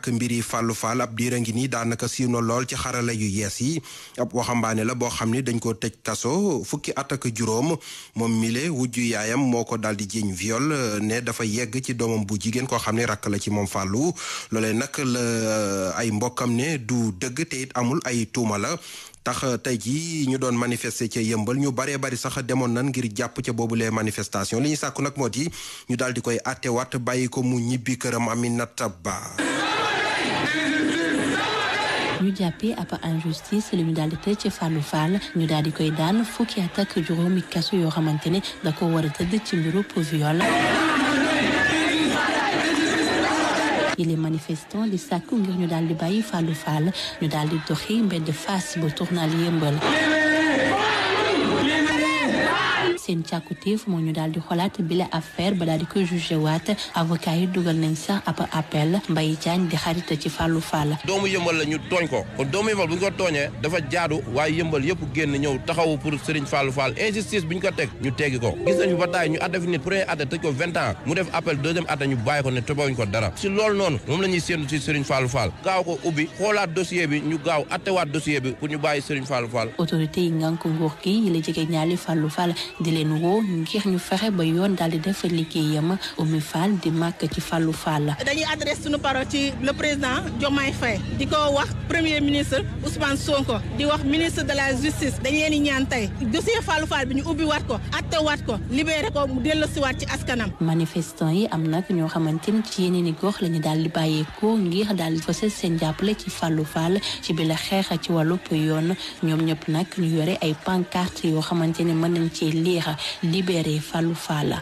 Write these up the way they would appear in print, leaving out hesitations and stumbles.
ak mbiri Fallou Fall ab diira ngi nii daanaka siiw na lool ci xarala yu yees yi ab waxambaane la boo xam ni dañ ko tëj kaso fukki at ak juróom moom mile wujju yaayam moo ko daal di jiiñ viol ne dafa yegg ci doomam bu jigéen koo xam ne rakk la ci moom Fallou loolee nag la ay mbokkam ne du dëgg te it amul ay tuuma la tax tey jii ñu doon manifester ca yëmbal ñu baree bari sax demoon nan ngir jàpp ca boobu les manifestations li ñu sàkku nag moo di ñu daal di koy attewaat bàyyi ko mu ñibbi këram Aminata Ba. ñu jàppee ab injustice li ñu daal di tëj ci Fallou Fall ñu daal di koy daan fukki at ak juróomi kaso yoo xamante ne da ko war a tëdd ci mbiru viol. les manifestants di sàkku ngir ñu daal di bàyyi Fallou Fall ñu daal di doxi mbedd Fass ba tournal yëmbal seen càkkutéef moo ñu daal di xolaat bile affaire ba daal di koy jugé waat avocat yi dugal nañ sax ab appel Mbaye Diagne di xarit ci Fallou Fall. doomu yëmbal la ñu tooñ ko kon doomu yëmbal bu ñu ko tooñee dafa jaadu waaye yëmbal yëpp génn ñëw taxawu pour Serigne Fallou Fall injustice bu ñu ko teg ñu teggi ko gis nañu ba taay ñu atte fi nit premier atte tëj ko 20 ans mu def appel deuxième atte ñu bàyyi ko ne tobawuñ ko dara si loolu noonu moom la ñuy séentu si Serigne Fallou Fall gaaw ko ubbi xoolaat dossier bi ñu gaaw attewaat dossier bi pour ñu bàyyi Serigne Fallou Fall. autorité yi ngànk nguur gi yi la jege ñaali Fallou Fall di leen woo ngir ñu fexe ba yoon daal di def liggéeyam Oumy Fall di màkk ci Fallou Fall. dañuy adresse suñu parole ci le président Diomaye Faye di ko wax premier ministre Ousmane Sonko di wax ministre de la justice dañ leen di ñaan tey dossier Fallou Fall bi ñu ubbi waat ko attewaat ko libéré ko mu delloosiwaat ci askanam. manifestant yi am nag ñoo xamante ni ci yeneen i gox la ñu daal di bàyyeekoo ngir daal di fësal seen jàppale ci Fallou Fall ci bi la xeex ci wàllu yoon ñoom ñëpp nag ñu yore ay pancarte yoo xamante ne mën nañ cee lire libéré Fallou Fall.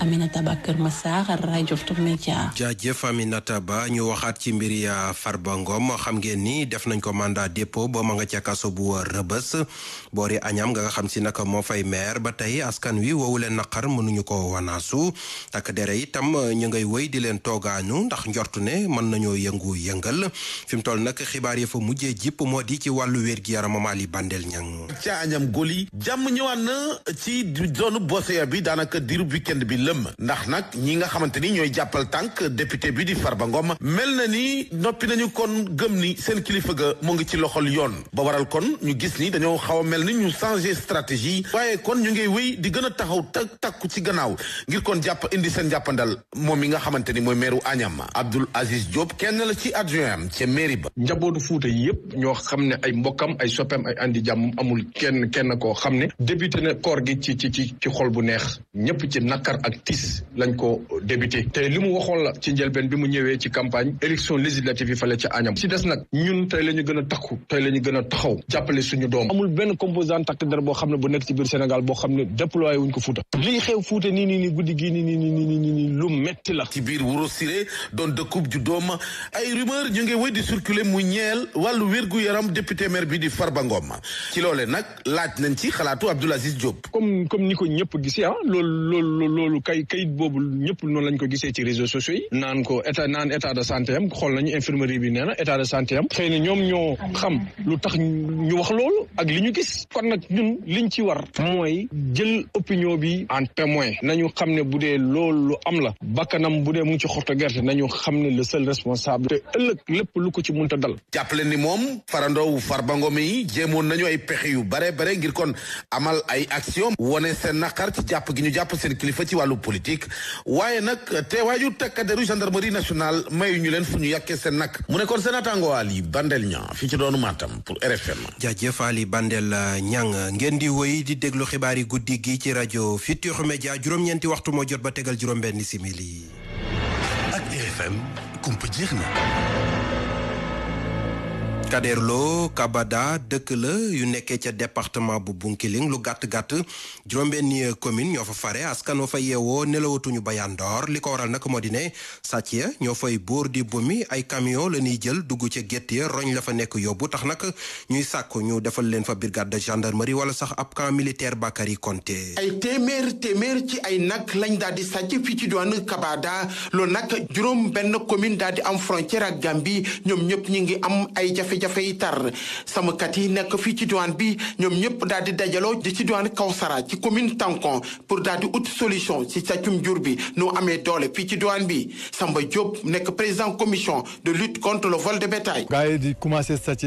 Aminata Ba Kër Massar rajo Futurs Médias. jaajëf Aminata Ba ñu waxaat ci mbiri Farba Ngom xam ngeen ni def nañ ko mandat dépôt ba ma nga ca kaso bu Rëbës boori Agnam nga xam si naka moo fay maire ba tey askan wi woowu leen naqar mënuñu ko wanaasu takk dere itam ñu ngay wëy di leen toogaañu ndax njortu ne mën nañoo yëngal fi mu toll nag xibaar yi fa mujjee jipp moo di ci wàllu wér-gi-yaram Ali Bandel Ñang ca Agnam Goli jàmm ñëwaat na ci zone Boseya bi daanaka diiru weekend bi ndax nag ñi nga xamante ni ñooy jàppal tànk député bi di Farba Ngom mel na ni noppi nañu kon gëm ni seen kilifa ga mu ngi ci loxol yoon ba waral kon ñu gis ni dañoo xaw a mel ni ñu changé stratégie waaye kon ñu ngi wéy di gën a taxaw takku ci gannaaw ngir kon jàpp indi seen jàppandal moom mi nga xamante ni mooy meeru Agnam Abdoul Aziz Diop kenn la ci adjoint am ca mairie ba. njabootu Fuuta yëpp ñoo xam ne ay mbokkam ay soppeem ay andi jàmm amul kenn koo xam ne débuté na koor gi ci xol bu neex ñëpp ci nakar ak tiis lañ ko débuté te li mu waxoon la ci njëlbeen bi mu ñëwee ci campagne élection législative yi fale ca Agnam si des nag ñun tey la ñu gën a takku tey la ñu gën a taxaw jàppale suñu doom amul benn composant takk dara boo xam ne bu nekk ci biir Sénégal boo xam ne déployé wuñ ko Fuuta lii xew Fuuta nii guddi gii nii lu metti la ci biir Wuro Siré doon dëkkub ju doom ay rumeur ñu ngi wéy di circuler mu ñeel wàllu wér-gu-yaram député maire bi di Farba Ngom ci loole nag laaj nañ ci xalaatu Abdoul Aziz Diop comme ni ko ñëpp gisee loolu kayit boobu ñëpp noonu lañ ko gisee ci réseaux sociaux yi naan état de santé am xool nañu infirmerie bi nee na état de santé am xëy na ñoom ñoo xam lu tax ñu wax loolu ak li ñu gis kon nag ñun liñ ci war mooy jël opinion bi en témoin nañu xam ne bu dee loolu lu am la bakkanam bu dee mu ngi ci xotto gerte nañu xam ne le seul responsable te ëllëg lépp lu ko ci munta dal jàppale ni moom farandoowu Farba Ngom yi jéemoon nañu ay pexe yu bare ngir kon amal ay action wone seen naqar ci jàpp gi ñu jàpp seen kilifa ci wàllu politique waaye nag teewaaju takkaderu gendarmerie nationale mayu ñu leen fu ñu yàkkee seen nag mu nekkoon seen atango Ali Bandel Niang fii ci doonu Matam pour RFM. jaajëf Ali Bandel Niang ngeen di wéy di déglu xibaar yi guddi gi ci rajo Futurs Médias juróom-ñeenti waxtu moo jot ba tegal juróom-benn simili. ak RFM kumpa jeex na. Kader Lo Kabada dëkk la yu nekkee ca département bu Bunkiling lu gàtt-gàtt juróom-benni commune ñoo fa fare askan wa fa yeewoo nelawatuñu ba yandoor li ko waral nag moo di ne sàcc ya ñoo fay buur di bumi ay camion la ñuy jël dugg ca gétt ya roñ la fa nekk yóbbu tax nag ñuy sàkku ñu defal leen fa brigade de gendarmerie wala sax ab camp militaire Bakary Konté. ay téeméer ci ay nag lañ daal di sàcc fii ci diwaanu Kabada loolu nag juróom benn commune daal di am frontière ak Gambie ñoom ñëpp ñu ngi am ay jafe jafe-jafe yi tar sàmmkat yi nekk fii ci diwaan bi ñoom ñëpp daal di dajaloo di ci diwaan Kawsara ci commune Tankon pour daal di ut solution ci sàccum jur bi nu amee doole fii ci diwaan bi Samba Diop nekk président commission de lutte contre le vol de bétail. gars yi di commencé sàcc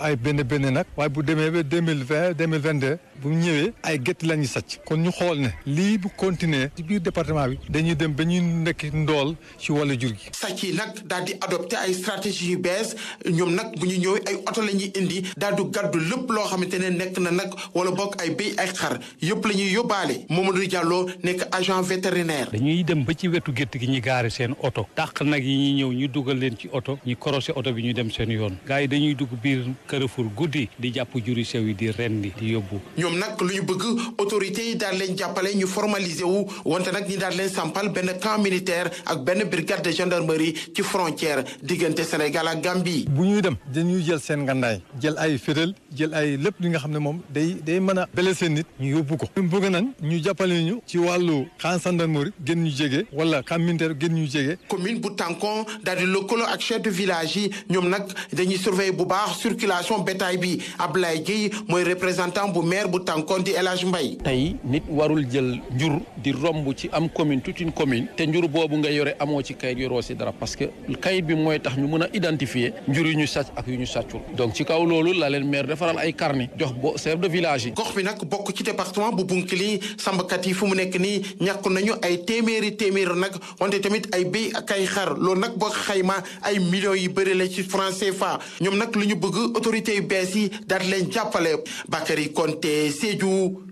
ay benn nag waaye bu demee ba 2022 bu ñëwee ay gétt la ñuy sàcc kon ñu xool ne lii bu continuer ci biir département bi dañuy dem ba ñuy nekk ndool ci wàllu jur gi. sàcc yi nag daal di adopté ay stratégie yu bees ñoom nag bu ñu ñëwee ay oto la ñuy indi daal di gàddu lépp loo xamante ne nekk na nag wala bokk ay béy ay xar yëpp la ñuy yóbbaale Mamadou Diallo nekk agent vétérinaire. dañuy dem ba ci wetu gétt gi ñu gaare seen oto dàq nag yi ñuy ñëw ñu dugal leen ci oto ñu korosé oto bi ñu dem seen yoon gars yi dañuy dugg biir Carrefour guddi di jàpp juri sew yi di rendi di yóbbu. ñoom nag lu ñu bëgg autorités yi daal leen jàppale ñu formaliser wu wante nag ñi daal leen sampal benn camp militaire ak benn brigade de gendarmerie ci frontière diggante Sénégal ak Gambie. bu ñuy dem dañuy jël seen ngandaay jël ay fétal jël ay lépp li nga xam ne moom day mën a blessé nit ñu yóbbu ko. ñu bëgg nañ ñu jàppale ñu ci wàllu camp gendarmerie gën ñu jege wala camp militaire gën ñu jege. commune bu Tankon daal di lëkkaloo ak chef de village yi ñoom nag dañuy surveiller bu baax circulation bétail bi Ablaye Gueye mooy représentant bu maire bu Tankon di El Hadj Mbaye. tey nit warul jël njur di romb ci am commune toute une commune te njur boobu nga yore amoo ci kayit yoroo si dara parce que kayit bi mooy tax ñu mën a identifier njur yu ñu sàcc ak yu ñu sàccul donc ci kaw loolu la leen maire defaral ay carnet jox bo chef de village yi. gox bi nag bokk ci département bu Bounkiling sàmmkat yi fu mu nekk nii ñàkk nañu ay téeméeri nag wante tamit ay béy ak ay xar loolu nag boo xayma ay millions yu bëri la ci franc CFA ñoom nag lu ñu bëgg autorités yu bees yi daal leen jàppale. Bakary Konté Sédhiou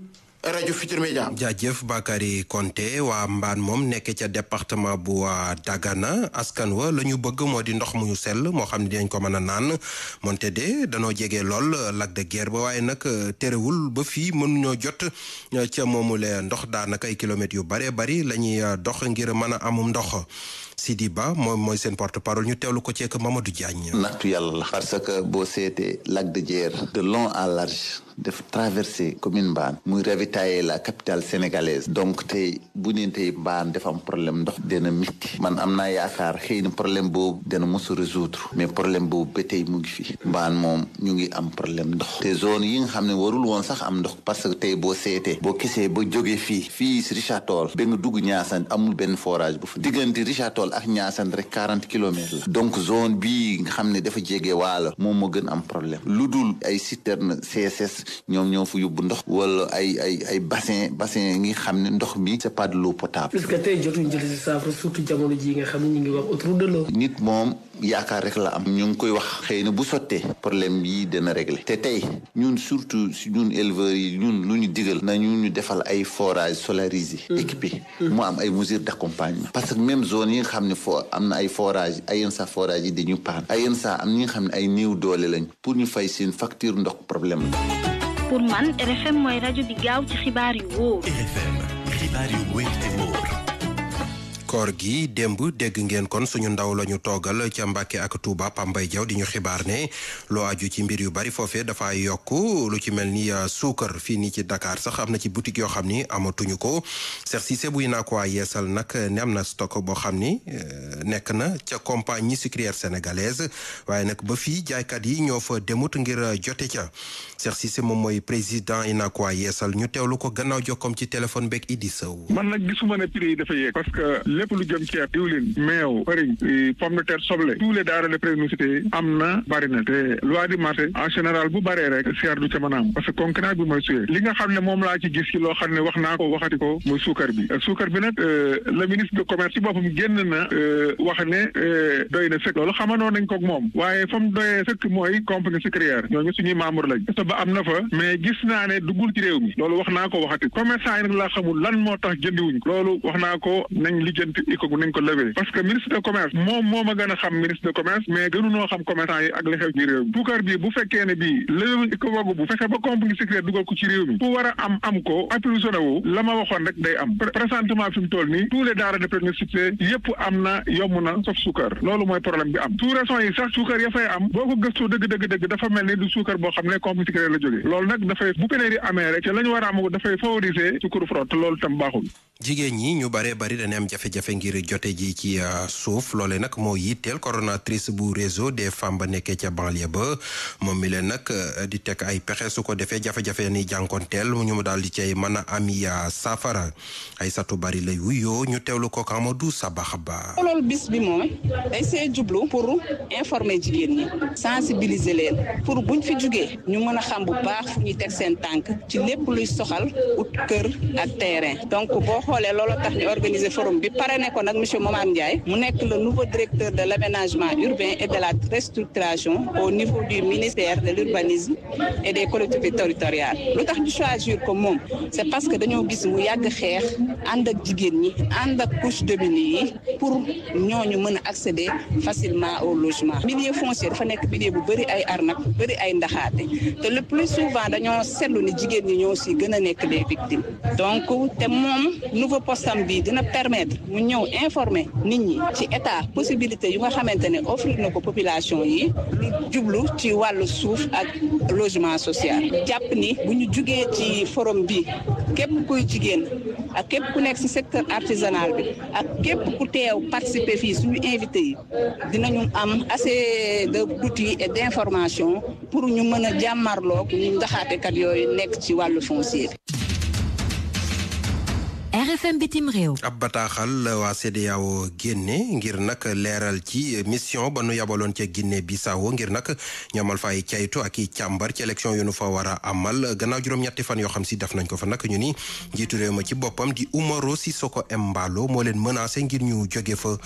rajo Futurs Médias. jaajëf Bakary Konté waa Mbaan moom nekk ca département bu Dagana askan wa la ñu bëgg moo di ndox mu ñu sell moo xam ne dinañ ko mën a naan moonte de danoo jege lool lac de Guiers ba waaye nag terewul ba fii mënuñoo jot ca moomule ndox daanaka ay kilomètres yu bare bari la ñuy dox ngir mën a amum ndox. Sidi Ba moom mooy seen porte-parole ñu teewlu ko ceek Mamadou Diagne. nattu yàlla la parce que boo seetee lac de Guiers de long à large def traversé commune Mbane muy ravitailler la capitale sénégalaise donc tey bu ñu tey Mbane dafa am problème ndox dina mitti man am naa yaakaar xëy na problème boobu dana mos a résoudre mais problème boobu ba tey mu ngi fi Mbane moom ñu ngi am problème ndox te zone yi nga xam ne warul woon sax am ndox parce que tey boo seetee boo kisee ba jógee fii si Richard Toll ba nga dugg Niassane amul benn forage bu fa diggante Richard Toll ak Niassane rek 40 kilomètres la donc zone bii nga xam ne dafa jege waalo moom moo gën am problème lu dul ay citerne CSS ñoom ñoo fa yóbbu ndox wala ay bassin ngi xam ne ndox mi c'est pas de l'eau potable. parce que tey jotuñu jël si saafara surtout jamono ji nga xam ne ñu ngi wax autour de l'eau. nit moom yaakaar rek la am ñu ngi koy wax xëy na bu sottee problème yi dana régler te tey ñun surtout si ñun éleveurs yi ñun lu ñu digal na ñu defal ay forage solarisé équipé mu am ay mesures d'accompagnement parce que même zone yi nga xam ne am na ay forage ay yenn saa forage yi dañu paan ay yenn saa am ñi nga xam ne ay néew doole lañ pour ñu fay seen facture ndox problème la. pour man RFM mooy rajo bi gaaw ci xibaar yu wóor. RFM xibaar yu wóor te wóor. koor gi démb dégg ngeen kon suñu ndaw la ñu toogal ca Mbàkke ak Touba Pambay Jaw di ñu xibaar ne loo aju ci mbir yu bari foofee dafa yokk lu ci mel ni suukar fii nii ci Dakar sax am na ci boutique yoo xam ni amatuñu ko Cheikh Cissé buy naa ko waa yeesal nag ne am na stock boo xam ni nekk na ca compagnie sucrière sénégalaise waaye nag ba fii jaaykat yi ñoo fa demut ngir jote ca Cheikh Cissé moom mooy président yi naa ko waa yeesal ñu teewlu ko gannaaw jokkoom ci téléphone beeg Idi Sow. man nag gisuma ne prix yi dafa yéeg parce que lépp lu jëm ceeb diwlin meew farine pomme de terre soble tous les denrées de première nécessité am na bari na te loi du marché en général bu baree rek seer du ca mën a am parce que concurrence bi mooy suyee li nga xam ne moom laa ci gis ci loo xam ne wax naa ko waxati ko muy suukar bi nag le ministre de commerce ci boppam génn na wax ne doy na sëkk loolu xamanoon nañ ko ak moom waaye fa mu doyee sëkk mooy compagnie sucrière ñooñu suñuy membre lañ te ba am na fa mais gis naa ne duggul ci réew mi loolu wax naa ko waxati commerçant yi nag laa xamul lan moo tax jëndiwuñ ko loolu wax naa ko nañ lijjanti iko nañ ko lever parce que ministre de commerce moo ma gën a xam ministre de commerce mais gënunoo xam commerçant yi ak li xew ci réew mi suukar bi bu fekkee ne bii lever iko wagu bu fekkee ba compagnie sucrière dugal ko ci réew mi fu war a am ko application wu la ma waxoon rek day am présentement fi mu toll nii tous les denrées de première nécessité yëpp am na yomb yomb na sauf suukar loolu mooy problème bi am sous région yi sax suukar ya fay am boo ko gëstu dëgg dafa mel ni du suukar boo xam ne complexe sucrier la jógee loolu nag dafay bu pénurie amee rek te la ñu war a am dafay favoriser sucre frott loolu tam baaxul. jigéen ñi ñu bari dañuy am jafe-jafe ngir jote ji ci suuf loole nag moo yitteel coordonnatrice bu réseau des femmes ba nekkee ca banlieue ba moom mi leen nag di teg ay pexe su ko defee jafe-jafe ni jànkonteel ñu mu daal di cay mën a am saafara ay satu bari lay wuyoo ñu teewlu ko Amadou Sabax Ba. loolu bis bi moom day see jublu pour informer jigéen ñi sensibiliser leen pour buñ fi jugee ñu mën a xam bu baax fu ñuy teg seen tànk ci lépp luy soxal ut kër ak terrain donc boo xoolee loolu tax ñu organiser forum bi parrainé ko nag monsieur Momar Ndiaye mu nekk le nouveau directeur de l'aménagement urbain et de la restructuration au niveau du ministère de l'urbanisme et des collectivités territoriales lu tax ñu choisir ko moom c'est parce que dañoo gis mu yàgg xeex ànd ak jigéen ñi ànd ak couche démunie yi pour ñooñu mën a accéder facilement au logement milieu foncier dafa nekk milieu bu bëri ay arnaque bu bëri ay ndaxaate te le plus souvent dañoo seetlu ni jigéen ñi ñoo si gën a nekk les victimes donc te moom nouveau postam bi dina permettre mu ñëw informer nit ñi ci état possibilité yu nga xamante ne offrir na ko population yi lu jublu ci wàllu suuf ak logement social jàpp ni bu ñu jugee ci forum bi képp kuy jigéen ak képp ku nekk ci secteur artisanal bi ak képp ku teew participer fii suñu invité yi dinañu am assez d'outils et d'informations pour ñu mën a jàmmarloog ñu ndaxaatekat yooyu nekk ci wàllu foncier. RFM bitim réew. ab bataaxal waa CEDEAO génne ngir nag leeral ci mission ba nu yabaloon ca Guinée Bissau ngir nag ñoomal fa ay caytu ak i càmbar ci élection yu nu fa war a amal gannaaw juróom-ñetti fan yoo xam si def nañ ko fa nag ñu ni njiitu réew ma ci boppam di Umaro Sissoco Embalo moo leen menacé ngir ñu jóge fa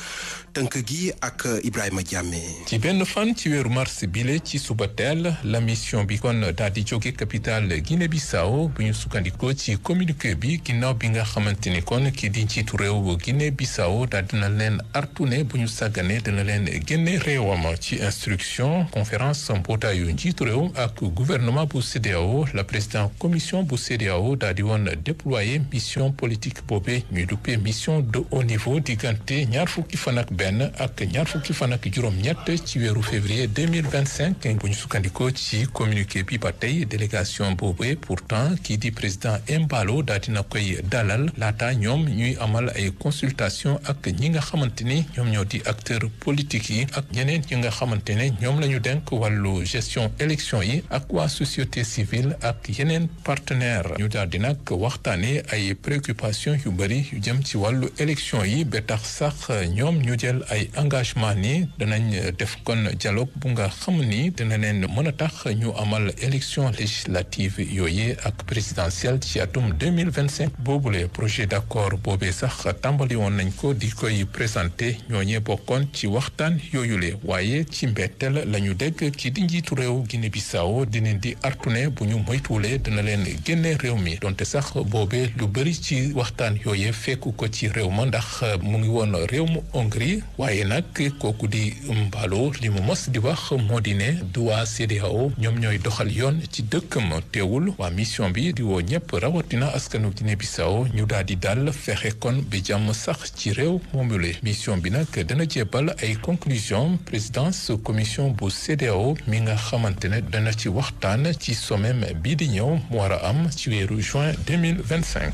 tënk gi ak Ibrahima Diamé. ci benn fan ci weeru mars bile ci suba teel la mission bi kon daal di jóge capitale Guinée Bissau bu ñu sukkandikoo ci communiqué bi ginnaaw bi nga xamante ni kon kii di njiitu réew bu Guinée Bissau daal dina leen artune bu ñu sàggane dina leen génne réewam ci instruction conférence mbootaayu njiitu réew ak gouvernement bu CEDEAO la président commission bu CEDEAO daal di woon déployer mission politique boobee ñuy duppee mission de haut niveau diggante ñaar fukki fan ak benn ak ñaar fukki fan ak juróom-ñett ci weeru février 2025 bu ñu sukkandikoo ci communiqué bi ba tey délégation boobee pourtant kii di président Embalo daal dina koy dalal laata ñoom ñuy amal ay consultation ak ñi nga xamante ni ñoom ñoo di acteurs politiques yi ak ñeneen ñi nga xamante ne ñoom la ñu denk wàllu gestion élection yi ak waa société civile ak yeneen partenaire ñu daal di nag waxtaane ay préoccupations yu bëri yu jëm ci wàllu élection yi ba tax sax ñoom ñu jël ay engagement ni danañ def kon dialogue bu nga xam ni dina leen mën a tax ñu amal élection législative yooyu ak présidentielle ci atum 2025 boobule projet d'accord boobee sax tàmbali woon nañ ko di koy présenté ñooñee bokkoon ci waxtaan yooyule waaye ci mbetteel la ñu dégg kii di njiitu réew Guinée Bissau dinañ di artune bu ñu moytuwulee dina leen génne réew mi donte sax boobee lu bëri ci waxtaan yooyee fekku ko ci réew ma ndax mu ngi woon réew mu Hongrie waaye nag kooku di Embalo li mu mos di wax moo di ne du waa CEDEAO ñoom ñooy doxal yoon ci dëkkam teewul waa mission bi di woo ñëpp rawatina askanu Guinée Bissau ñu daal di dal fexe kon bi jàmm sax ci réew moomule mission bi nag dana jébbal ay conclusion présidence commission bu CEDEAO mi nga xamante ne dana ci waxtaan ci sommet bii di ñëw mu war a am ci weeru juin 2025.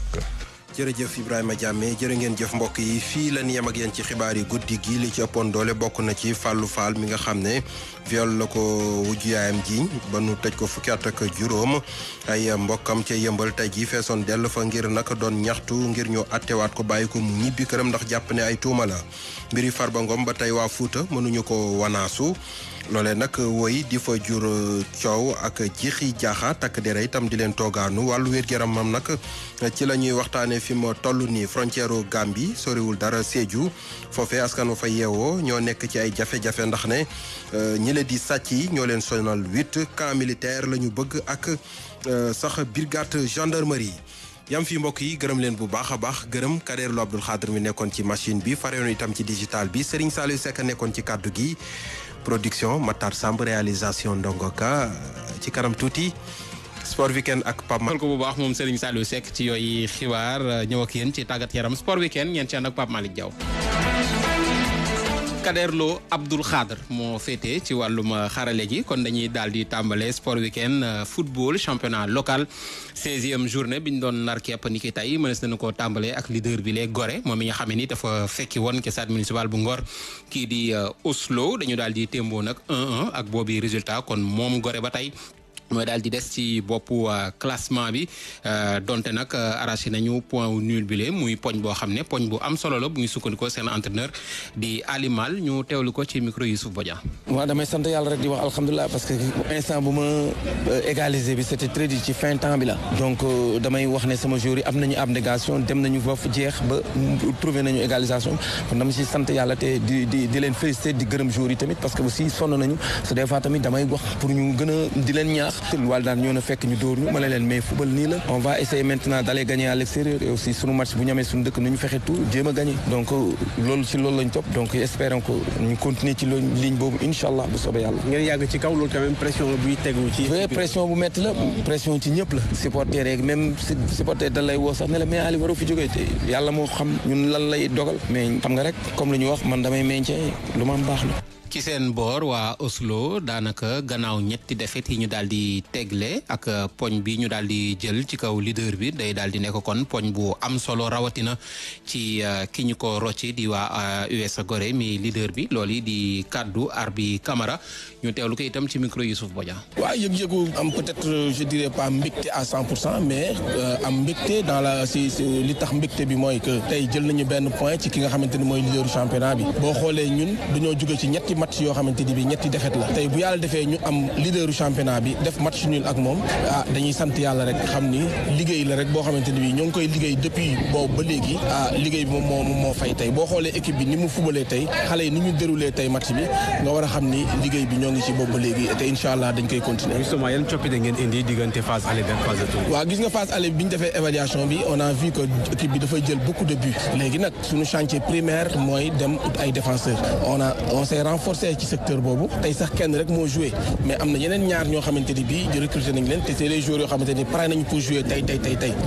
jërëjëf Ibrahima Diamé jërë ngeen jëf mbokk yi fii la ñu yem ak yéen ci xibaar yi guddi gi li ci ëppoon doole bokk na ci Fallou Fall mi nga xam ne viol la ko wujju yaayam jiiñ ba nu tëj ko fukki at ak juróom ay mbokkam ca yëmbal tey ji feesoon dell fa ngir nag doon ñaxtu ngir ñu attewaat ko bàyyi ko mu ñibbi këram ndax jàpp ne ay tuuma la mbiri Farba Ngom ba tey waa Fuuta mënuñu ko wanaasu loolee nag woy di fa jur coow ak jiixi jaaxa takk dere itam di leen toogaanu wàllu wér-gu-yaramam nag ci la ñuy waxtaanee fi mu toll nii frontière Gambie soriwul dara Sédhiou foofee askan wa fa yeewoo ñoo nekk ci ay jafe-jafe ndax ne ñi leen di sàcc yi ñoo leen sonal 8 camp militaire la ñu bëgg ak sax brigade gendarmerie. yam fi mbokk yi gërëm leen bu baax a baax gërëm Kader Lo Abdoul Khadr mi nekkoon ci machine bi farewoon itam ci digital bi Serigne Saliou Seck nekkoon ci kàddu gi production Matar Samb réalisation Ndongo Ka ci kanam tuuti sport weekend ak Pape Malick ko bu baax moom Serigne Saliou Seck ci yooyu xibaar ñëw ak yéen ci tàggat yaram sport weekend ngeen ci ànd ak Pape Malick Diaw. Kader Lo Abdoul Khadr moo féete ci wàllum xarale gi kon dañuy daal di tàmbale sport weekend football championnat local 16e journée bi ñu doon nar képp ni ki tey mënees nañu koo tàmbalee ak leader bi lee Gorée moom mi nga xam ne ni dafa fekki woon ke stade municipal bu Ngor kii di Oslo dañu daal di témboo nag 1-1 ak boobi résultat kon moom Gorée ba tey mooy daal di des ci boppu classement bi donte nag arraché nañu point wu nul bi lee muy poñ boo xam ne poñ bu am solo la bu ñu sukkandikoo seen entraîneur di Alimal ñu teewlu ko ci micro Youssouf Bodian. waaw damay sant yàlla rek di wax alhamdulilah parce que instant bu ma égaliser bi c'était très dur ci fin temps bi la donc damay wax ne sama joueur yi am nañu abnégation dem nañu foofu jeex ba trouver nañu égalisation kon dama ci sant yàlla te di leen féliciter di gërëm joueur yi tamit parce que aussi sonn nañu parce que des fois tamit damay wax pour ñu gën a di leen ñaax. wàll daan ñoo na fekk ñu dóor ñu ma leen mais football nii la on va essayer maintenant d'aller gagner à l'extérieur et aussi sunu match bu ñamee suñu dëkk nu ñu fexe tout jéem a gagner donc loolu ci loolu lañ topp donc espérons que ñu continuer ci ligne boobu inshallah bu soobee yàlla. ngeen yàgg ci kaw loolu quand même pression buy tegu ci. pression bu métti la pression ci ñëpp la. supporter yeeg même supporter da lay woo sax ne la mais Ali waroo fi jógee te yàlla moo xam ñun lan lay dogal mais xam nga rek comme lu ñu wax man damay maintien lu ma am baax la. ci seen boor waa Oslo daanaka gannaaw ñetti défaite yi ñu daal di tegle ak poñ bi ñu daal di jël ci kaw leader bi day daal di nekk kon poñ bu am solo rawatina ci ki ñu ko rocci di waa US Gorée mi leader bi loolu yi di kaddu Arbi Camara ñu teewlu ko itam ci micro Youssouf Bodian. waaw yëg-yëgu am peut-être je dirais pas mbégte à 100% mais am mbégte dans la si li tax mbégte bi mooy que tey jël nañu benn point ci ki nga xamante ni mooy leader championnat bi boo xoolee ñun dañoo jóge ci ñetti match yoo xamante ni bi ñetti défaite la tey bu yàlla defee ñu am leaderu championnat bi def match nul ak moom dañuy sant yàlla rek xam ni liggéey la rek boo xamante ni bi ñoo ngi koy liggéey depuis boobu ba léegi liggéey bi moom moo fay tey boo xoolee équipe bi ni mu fubalee tey xale yi ni ñu déroulé tey match bi nga war a xam ni liggéey bi ñoo ngi ci boobu ba léegi te incha allah dañ koy continuer. justement yan coppite ngeen indi diggante phase aller ak phase retour. waaw gis nga phase aller bi ñu defee évaluation bi on a vu que équipe bi dafay jël beaucoup de buts léegi nag suñu chantier primaire mooy dem ut ay défenseurs on s'est renforcé ci secteur boobu tey sax kenn rek moo joué mais am na yeneen ñaar ñoo xamante ni bii recruté nañ leen te c'est les joueurs yoo xamante ni pare nañ pour jouer tey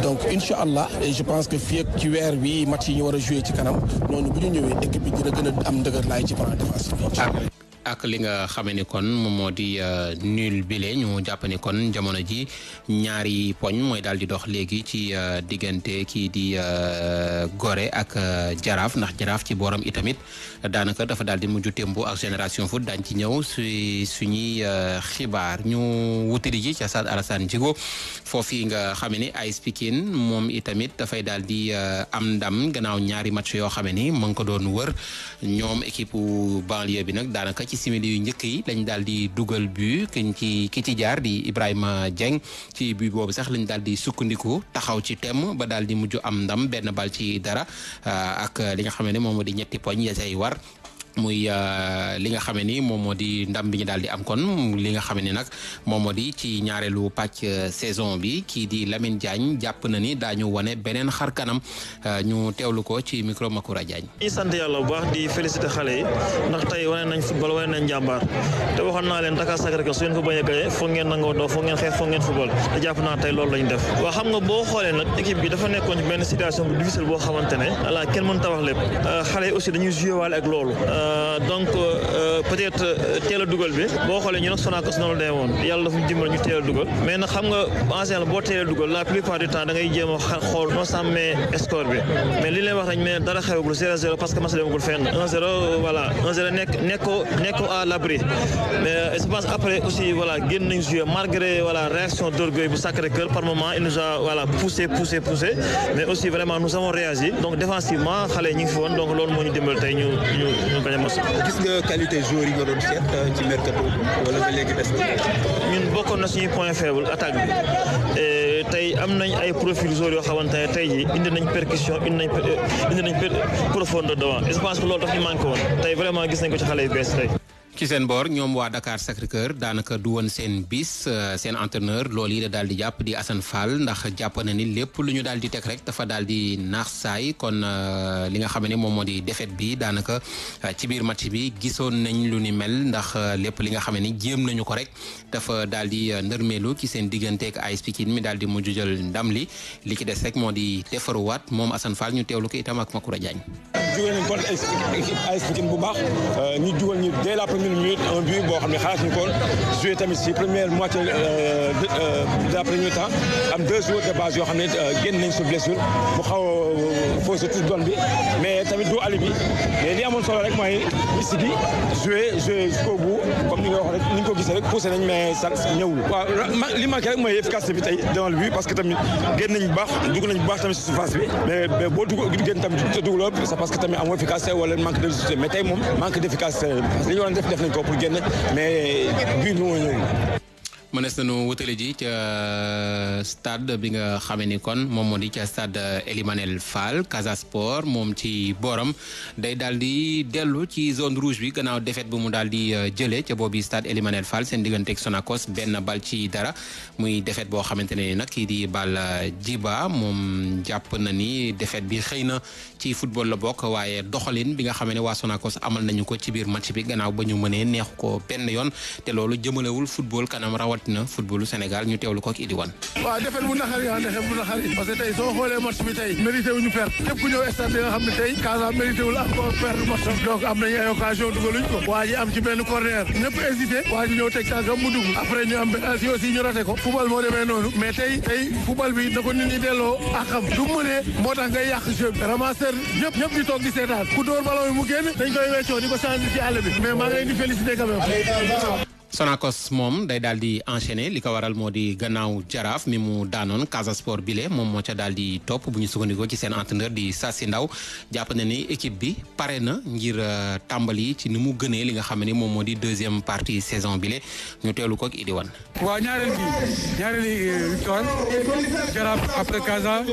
donc incha allah et je pense que fii ak ci weer bi match yi ñu war a jouer ci kanam noonu bu ñu ñëwee équipe bi dina gën a am ndëgër laay ci plan défensif bi. ak li nga xamee ni kon moom moo di nul bile ñu jàpp ni kon jamono ji ñaari poñ mooy daal di dox léegi ci diggante kii di Gorée ak Jaraaf ndax Jaraaf ci booram itamit daanaka dafa daal di mujj tembo ak Génération Foot daañ ci ñëw suñuy xibaar ñu wutali ji ca stade Alassane Djigo foofu nga xamee ni AS Pikine moom itamit dafay daal di am ndam gannaaw ñaari match yoo xamee ni mu ngi ko doon wër ñoom équipe banlieue bi nag daanaka ci simili yu njëkk yi lañ daal di dugal but ki ci jaar di Ibrahima Dieng ci but boobu sax lañ daal di sukkandiku taxaw ci tem ba daal di mujj am ndam benn bal ci dara ak li nga xam ne moom moo di ñetti poñ ya say war muy li nga xamee ni moom moo di ndam bi ñu daal di am kon li nga xamee ni nag moom moo di ci ñaareelu pàcc saison bi kii di Lamine Diagne jàpp na ni daañu wane beneen xar kanam ñu teewlu ko ci micro Makoura Diagne. ñi sant yàlla bu baax di féliciter xale yi ndax tey wane nañ football wane nañ jàmbaar te waxoon naa leen Dakar Sacré-Cœur su ngeen ko bañ a gañe foog ngeen nangoo doo foog ngeen xeex foog ngeen football te jàpp naa tey loolu lañ def waaw xam nga boo xoolee nag équipe bi dafa nekkoon ci benn situation bu difficile boo xamante ne voilà kenn mënta wax lépp xale yi aussi dañuy jouer waale ak loolu donc peut-être teel a dugal bi boo xoolee ñu nag Sonacos noonu la demee woon yàlla dafa ñu dimbal ñu teel a dugal mais nag xam nga en général boo teel a dugal la plupart du temps da ngay jéem a xool noo sàmmee score bi mais li leen wax nañ mais dara xewagul 0-0 parce que match demagul fenn 1-0 voilà 1-0 nekkoo à l'abri mais je pense après aussi voilà génn nañ jouer malgré voilà réaction d'orgueil bu Sacré-Cœur par moment il nous a voilà poussé mais aussi vraiment nous avons réagi donc défensivement xale yi ñu ngi fi woon donc loolu moo ñu dimbal tey ñu bañ a mos. gis nga qualité joueur yi nga doon seet ci mercato wala ba léegi des na. ñun bokkoon na suñuy point faible attaque bi tey am nañ ay profil joueurs yoo xamante ne tey jii indi nañ percussion indi nañ profondeur devant je pense que loolu daf ñu manqué woon tey vraiment gis nañ ko ci xale yu bees tey. ci seen boor ñoom waa Dakar Sacré-Cœur daanaka du woon seen bis seen entraîneur loolu yi da daal di jàpp di Assane Fall ndax jàpp na ni lépp lu ñu daal di teg rek dafa daal di naax saay kon li nga xam ne moom moo di défaite bi daanaka ci biir match bi gisoon nañ lu ni mel ndax lépp li nga xam ne jéem nañu ko rek dafa daal di ndërmeelu ci seen digganteeg AS Pikine mi daal di mujj jël ndam li ci des rek moo di defaruwaat moom Assane Fall ñu teewlu ko itam ak Makoura Diagne. jógee nañ kon équipe AS Pikine bu baax ñu dugal ñu dès la première minute un but boo xam ne xalaat ñu ko joué tamit si première moitié de la première temps am 2 joueurs de base yoo xam ne génn nañ su blessure bu xaw a faussé tout doon bi mais tamit du ali bi mais li amoon solo rek mooy liste bi joué jusqu'au bout comme ni nga wax rek ni nga ko gisee rek poussé nañ mais ça ñëwul. waaw li manqué rek mooy efficacité bi tey devant le but parce que tamit génn nañ bu baax dugg nañ bu baax tamit si surface bi mais boo génn tamit te dugaloo c'est parce que tamit amoo efficacité wala manque de lucidité mais tey moom manque d'efficacité parce que li ñu waroon def nañ ko pour génn mais but bi moo ñëwul. mënees nañu wutale ji ca stade bi nga xamee ni kon moom moo di ca stade Ely Manel Fall Casa Sport moom ci booram day daal di dellu ci zone rouge bi gannaaw défaite bu mu daal di jëlee ca boobu stade Ely Manel Fall seen digganteeg Sonacos benn bal ci dara muy défaite boo xamante ne nag kii di Bal Djiba moom jàpp na ni défaite bi xëy na ci football la bokk waaye doxalin bi nga xamee ne waa Sonacos amal nañu ko ci biir match bi gannaaw ba ñu mënee neexu ko benn yoon te loolu jëmalewul football kanam na footballu Sénégal ñu teewlu ko ak Idi Wane. waaw defet bu naxari parce que tey soo xoolee match bi tey mérité wuñu perdre képp ku ñëw stade bi nga xam ne tey Casa mérité wul encore perdre match donc am nañu ay occasion dugaluñ ko waa ji am ci benn corner ñëpp hésité waa ji ñëw teg tànkam mu dugg après ñu am penalty aussi ñu raté ko football moo demee noonu mais tey football bi da ko nit ñi delloo akam du mënee moo tax ngay yàq jeu bi ramasseur ñëpp di toog di seetaan ku dóor ballon bi mu génn dañ koy weccoo di ko changer ci àll bi mais maa ngi leen di féliciter quand même. Sonacos moom day daal di enchaîner li ko waral moo di gannaaw jaraaf mi mu daanoon Casa Sport bile moom moo ca daal di topp bu ñu sukkandikoo ci seen entraîneur di Sassi Ndaw jàpp na ni équipe bi pare na ngir tàmbali ci ni mu gënee li nga xam ne moom moo di deuxième partie saison bile ñu teelu ko ak Idi Wane. waaw ñaareelu victoire jaraaf après Casa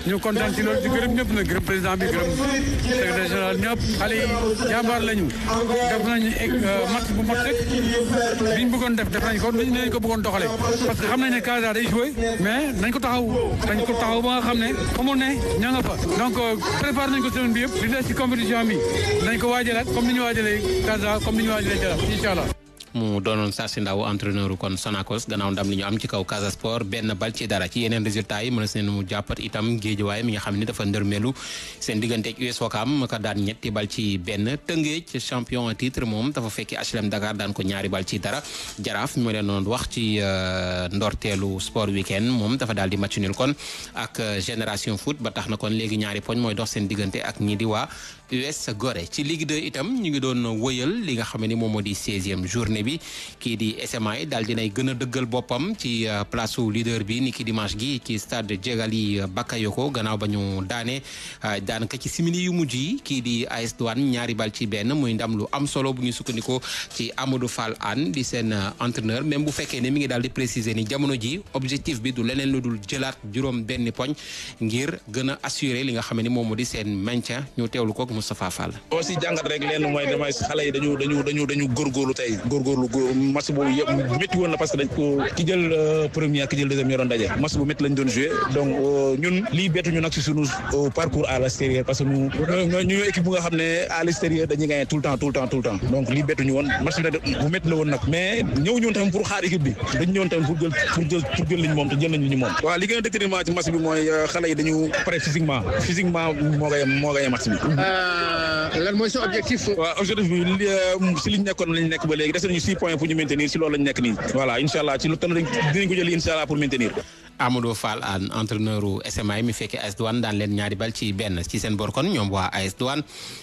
ñu kontaan ci loolu di gërëm ñëpp na gërëm président bi gërëm secrétaire général ñëpp xale yi jàmbaar lañu def nañu match bu mat rek li ñu bëggoon def nañ ko ni ñu ko bëggoon doxalee parce que xam nañ ne Casa day joué mais nañ ko taxaw ba nga xam ne xamul ne ña nga fa donc préparé nañ ko semaine bi yëpp di des ci compétition bi nañ ko waajalaat comme ni ñu waajalee Casa comme ni ñu waajalee Jaraaf incha allah. mu doonoon Sassi Ndaw entraîneur kon Sonacos gannaaw ndam li ñu am ci kaw Casa Sport benn bal ci dara ci yeneen résultats yi mën na mu jàppat itam Guédiawaye mi nga xam ne dafa ndërmeelu seen digganteeg US Ouakam ka daan ñetti bal ci benn Tëngéej champion titre moom dafa fekki HLM Dakar daan ko ñaari bal ci dara Jaraaf mi ma leen doon wax ci ndorteelu sport weekend moom dafa daal di match nul kon ak Génération Foot ba tax na kon léegi ñaari poñ mooy dox seen diggante ak ñi di waa US Gorée ci Ligue 2 itam ñu ngi doon wëyal li nga xam ne moom moo di 16e journée bi kii di SMA daal dinay gën a dëggal boppam ci place su leader bi ni ki dimanche gi ci stade Djegali Bakayoko gannaaw ba ñu daanaka ci simili yu mujj yi kii di AS Douane ñaari bal ci benn muy ndam lu am solo bu ñu sukkandikoo ci Amadou Fall Anne di seen entraîneur même bu fekkee ne mi ngi daal di préciser ni jamono ji objectif bi du leneen lu dul jëlaat juróom benn poñ ngir gën a assurer li nga xam ne moom moo di seen maintien ñu teewlu ko Moustapha Fall. aussi jàngat rek leen mooy damay xale yi dañu góorgóorlu tey góorgóorlu match boobu yëpp métti woon na parce que dañ ko ki jël premier ki jël deuxième ñoo doon daje match bu métti lañ doon joué donc ñun lii bettu ñu nag si sunu parcours à l'extérieur parce que ñu équipe bu nga xam ne à l'extérieur dañuy gagné tout le temps donc lii bettu ñu woon match bu métti la woon nag mais ñëw ñoon tamit pour xaar équipe bi dañu ñëwoon tamit pour jël liñ moom te jël nañ li ñu moom waaw li gën a déterminant ci match bi mooy xale yi dañu pare physiquement moo gagné match bi. lan mooy sa objectif. waaw objectif bi si liñ nekkoon lañ nekk ba léegi des nañu 6 points pour ñu maintenir si loolu lañ nekk nii voilà incha allah ci lu tën dinañ ko jël incha allah pour maintenir. Amadou Fall an entraîneur u SMA mi fekkee AS Douane daan leen ñaari bal ci benn ci seen bor kon ñoom waa AS Douane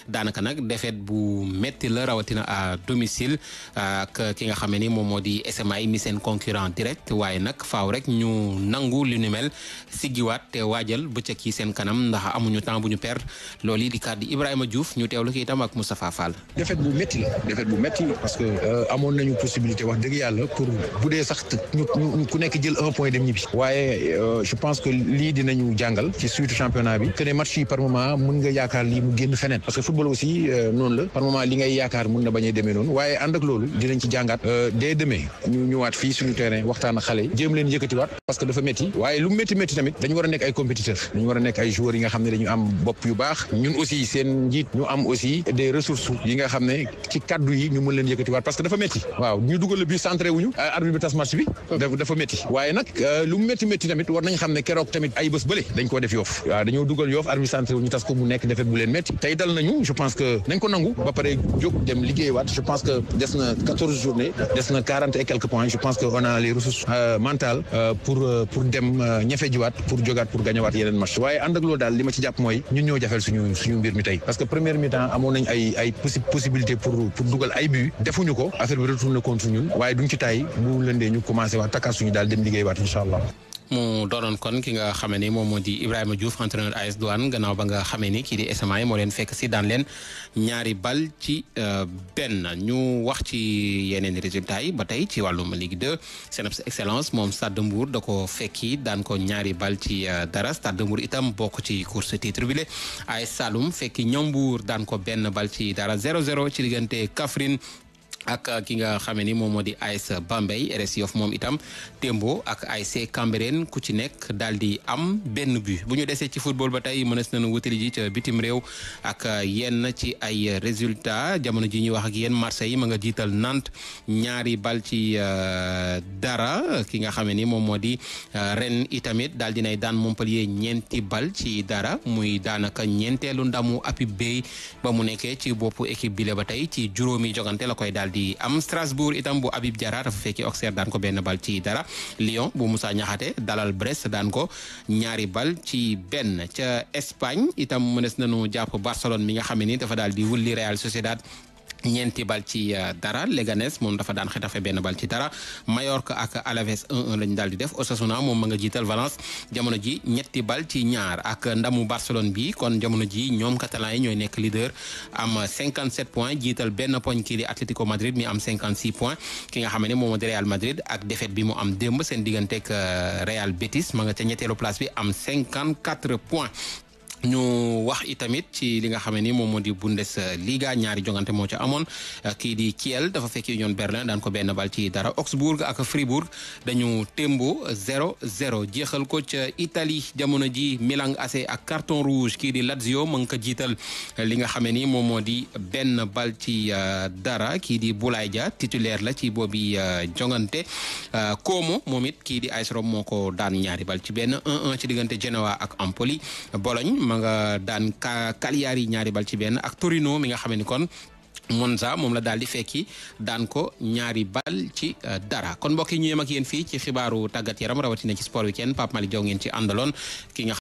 daanaka nag défaite bu métti la rawatina à domicile ak ki nga xam ne ni moom moo di SMA mi seen concurrent direct waaye nag faaw rek ñu nangu li nu mel siggiwaat te waajal bëccëg yi seen kanam ndax amuñu temps bu ñu perdre loolu yi di kàddu Ibrahima Diouf ñu teewlu ki itam ak Moustapha Fall. défaite bu métti la défaite bu métti parce que amoon nañu possibilité wax dëgg yàlla pour bu dee sax ñu ku nekk jël 1 point dem ñibbi waaye mais je pense que lii dinañu jàngal ci suite championnat bi que ne match yi par moment mën nga yaakaar lii mu génn feneen parce que football aussi noonu la par moment li ngay yaakaar mën na bañ a demee noonu waaye ànd ak loolu dinañ ci jàngaat dès demain ñu ñëwaat fii suñu terrain waxtaan ak xale yi jéem leen yëkkatiwaat parce que dafa métti waaye lu métti tamit dañu war a nekk ay compétiteurs dañu war a nekk ay joueurs yi nga xam ne dañu am bopp yu baax ñun aussi seen njiit ñu am aussi des ressources yi nga xam ne ci kaddu yi ñu mën leen yëkkatiwaat parce que dafa métti waaw ñu dugal le but centré wuñu arbitre bi tas match bi dafa métti waaye nag lu métti tamit war nañ xam ne keroog tamit ay bés bële dañ ko def Yoff waaw dañoo dugal Yoff arbitre centré wuñu tas ko mu nekk defet bu leen métti tey dal nañu je pense que nañ ko nangu ba pare jóg dem liggéeyawaat je pense que des na 14 journées des na 40 et quelques points je pense que on a les ressources mentales pour dem ñefe jiwaat pour jógaat pour gañewaat yeneen match waaye ànd ak loolu daal li ma ci jàpp mooy ñun ñoo jafeel suñu mbir mi tey parce que première mi-temps amoon nañ ay possibilité pour dugal ay but defuñu ko affaire bi retourné contre ñun waaye duñ ci tay bu lëndee ñu commencé waat takkaat suñu daal dem liggéey waat incha allah. mu doonoon kon ki nga xamee ni moom moo di Ibrahima Diouf entraîneur AS Douane gannaaw ba nga xamee ni kii di SMA moo leen fekk si daan leen 2 bal ci benn ñu wax ci yeneen résultats yi ba tey ci wàllum Ligue 2 CNEPS Excellence moom Stade de Mbour da ko fekki daan ko 2 bal ci dara Stade de Mbour itam bokk ci course titre bi le AS Saloum fekki Ñambour daan ko 1 bal ci dara 0-0 ci diggante Kaffrine ak ki nga xamee ni moom moo di AS Bambey RS Yoff moom itam Tembo ak ASC Cambérène ku ci nekk daal di am 1 but bu ñu desee ci football ba tey mënees nañu wutali ji ca bitim réew ak yenn ci ay résultats jamono ji ñuy wax ak yéen Marseille ma nga jiital Nantes 2 bal ci dara ki nga xamee ni moom moo di Rennes itamit daal dinay daan Montpellier 4 bal ci dara muy daanaka ñeenteelu ndamu Habib Beye ba mu nekkee ci boppu équipe bile ba tey ci juróomi jogante la koy daal di am Strasbourg itam bu Habib Diarra dafa fekki Auxerre daan ko 1 bal ci dara Lyon bu Moussa Niakhaté dalal Brest daan ko 2 bal ci 1 ca Espagne itam mënees nañu jàpp Barcelone mi nga xam ne ni dafa daal di wulli Real Sociedad 4 bal ci dara Leganés moom dafa daan Xetafe 1 bal ci dara Mallorca ak Alaves 1-1 lañu daal di def Osasuna moom ma nga jiital Valence jamono ji 2 bal ci 2 ak ndamu Barcelone bi kon jamono ji ñoom catalan yi ñooy nekk leader am 57 points jiital 1 poñ kii di Atlético Madrid mi am 56 points ki nga xam ne moom moo di Real Madrid ak défaite bi mu am démb seen digganteeg Real Betis ma nga ca ñetteelu place bi am 54 points. ñu wax itamit ci li nga xam ni moom moo di Bundesliga 2 jongante moo ca amoon kii di Kiel dafa fekk Union Berlin daan ko 1 bal ci dara Augsbourg ak Fribourg dañu témbo 0-0 jeexal ko ca Italie jamono ji Milan AC ak carton rouge kii di Lazio mu ngi ko jiital li nga xam ni moom moo di 1 bal ci dara kii di Boulaye Dia titulaire la ci boobi jongante Como moom it kii di AS Rome moo ko daan 2 bal ci 1 1-1 ci diggante Genoa ak Empoli Bologne ma nga daan Cagliari 2 bal ci 1 ak Torino mi nga xam ni kon Monza moom la daal di fekki daan ko 2 bal ci dara kon mbokk yi ñu yem ak yéen fii ci xibaaru tàggat yaram rawatina ci sport weekend Pape Malick Diaw ngeen ci àndaloon ki nga